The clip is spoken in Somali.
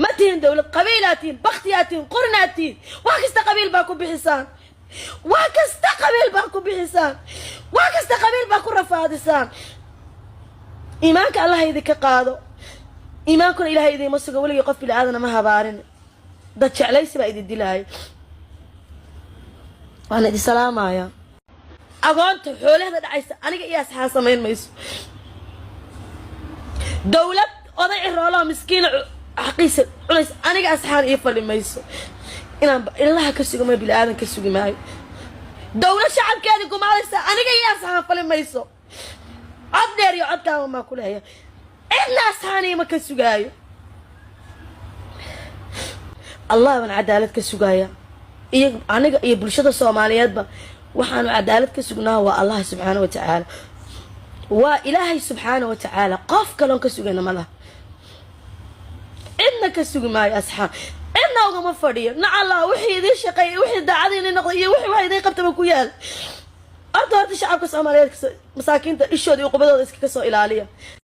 Ma tihin dowlad, qabiilaa tihin, baktiyaa tihin, qurnaa tihin. Wax kasta qabiil baa ku bixisaan, wax kasta qabiil baa ku bixisaan, wax kasta qabiil baa ku rafaadisaan. Iimaanka Allah idinka qaado, iimaankuna Ilahay idiima sugo. Weligii qof bini aadana ma habaarin, dad jeclaysi baa idin dilaayo. Waan idin salaamayaa. Agoonta xoolahda dhacaysa aniga iyo asxaan samayn mayso. Dowlad oday ciroolaha miskiina xaqiisa cunaysa aniga asxaan ii fali mayso. Inaan ilaha ka sugi maayo, bini aadan ka sugi maayo. Dowlad shacabkeedi gumaadaysa aniga iyo asxaan fali mayso. Cod dheer iyo codkaaba maa ku leeya, cidna asxaan iima ka sugaayo. Allah baan cadaalad ka sugaaya, iyo aniga iyo bulshada Soomaaliyeedba waxaanu cadaalad ka sugnaa waa Allah subxaana wa tacaala, waa Ilaahay subxaana wa tacaala. Qof kaloon ka sugayna ma laha, cidna ka sugi maayo asxaan, cidna ugama fadhiyo. Nacallah wixii idiin shaqeeyay, wixii daacadiini noqday iyo wixii wax idiin qabtaba ku yaal. Horta shacabka Soomaaliyeed masaakiinta ishooda iyo qubadooda iskaga soo ilaaliya.